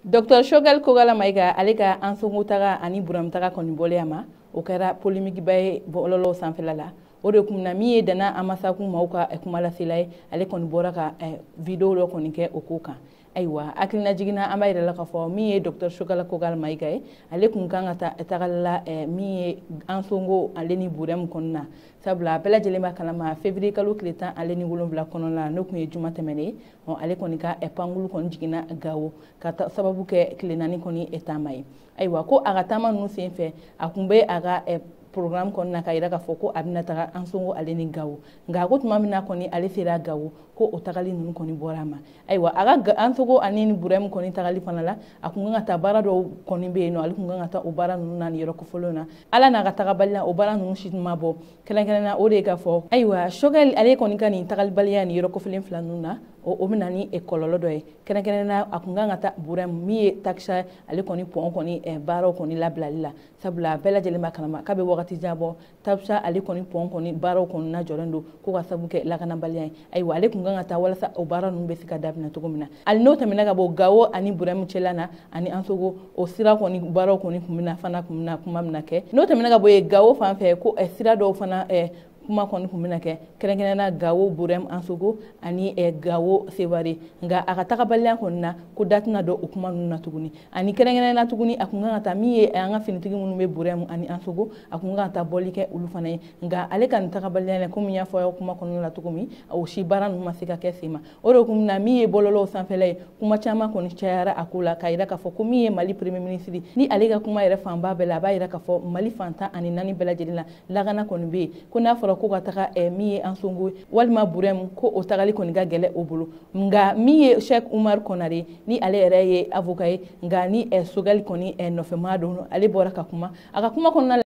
Dr Choguel Kokalla Maïga, ale ka Ansongo taga ani Burem taga kɔni bɔlen a ma, o kɛra polémique ba ye bɔlɔlɔw sanfɛla la. O de kun na min ye Dana Amasaku maaw ka kumalasela ye, ale kɔni bɔra ka vidéo dɔ kɔni kɛ o ko kan. Ayiwa, hakilina jiginna, an b'a yira la k'a fɔ min ye Dr Choguel Kokalla Maïga ye, ale kun kan ka taa tagali la min ye Ansongo ale ni Burem kɔnɔna na, sabula bɛɛ lajɛlen b'a kalama, février kalo tile 17 kɔnɔna la, n'o kun ye juma tɛmɛnen ye, ale kɔni ka pankulu kɔni jiginna Gawo ka sababu kɛ tile 4 kɔni taama ye. Ayiwa, ko a ka taama ninnu senfɛ, a kun bɛ a ka programme kɔnɔna ka yira k'a fɔ ko a bɛna taga Ansongo ale ni Gawo, nka ko tuma min na kɔni ale sera Gawo, ko o tagali ninnu kɔni bɔra a ma. Ayiwa, a ka Ansongo ani ni Burem kɔni tagali fana la, a kun kan ka taa baara dɔw kɔni bɛ yen nɔ, ale kun kan ka taa o baara ninnu na nin yɔrɔ kofɔlenw na. Ala n'a ka tagabali la, o baara ninnu si ma bɔ kɛrɛnkɛrɛnnenya. O de ye k'a fɔ, ayiwa, Choguel ale kɔni ka nin tagalibaliya nin yɔrɔ kofɔlen fila ninnu na, o bɛ na ni kɔlɔlɔ dɔ ye. Kɛrɛnkɛrɛnnenya, a kun kan ka taa Burem, min ye Taxa ale kɔni pont kɔni baaraw kɔni labilali la, sabula bɛɛ lajɛlen b'a kalama k'a bɛ wagati jan bɔ, Taxa ale kɔni pont kɔni baaraw kɔni lajɔlen don ko ka sababu kɛ lakanabaliya ye. Ayiwa, ale kun kan ka taa walasa o baara ninnu bɛ se ka daminɛ cogo min na. Hali n'o tɛmɛna ka bɔ Gawo ani Burem cɛla na ani Ansongo, o sira kɔni baaraw kɔni kun bɛna fana kun bɛna kuma min na kɛ. N'o tɛmɛna ka bɔ yen, Gawo fan fɛ, ko sira dɔw fana kuma kɔni kun bɛna kɛ, kɛrɛnkɛrɛnnenya Gawo Burem Ansongo ani Gawo Seware, nka a ka tagabaliya kɔni na, ko da tɛna don o kuma ninnu na tuguni. Ani kɛrɛnkɛrɛnnenya tuguni, a kun kan ka taa min ye an ka finitigi minnu bɛ Burem ani Ansongo, a kun kan ka taa bɔli kɛ olu fana ye, nka ale ka nin tagabaliya in, komi n y'a fɔ aw kuma kɔnɔna la cogo min, o si baara ninnu ma se ka kɛ sen ma. O de kun na min ye bɔlɔlɔw sanfɛla ye, kuma caman kɔni cayara a ko la, k'a yira k'a fɔ ko min ye Mali premier ministre ni ale ka kuma yɛrɛ fanba bɛɛ la, a b'a yira k'a fɔ Mali fan 14 bɛɛ lajɛlen na, lakana kɔni bɛ yen, ko n'a fɔra ko ka taga min ye Ansongo walima Burem, ko o tagali kɔni ka gɛlɛ o bolo. Nka min ye Cheikh Oumar Konaré, ni ale yɛrɛ ye avocat ye, nka ni Choguel kɔni nɔfɛmaa don, ale bɔra ka kuma a ka kuma kɔnɔna la.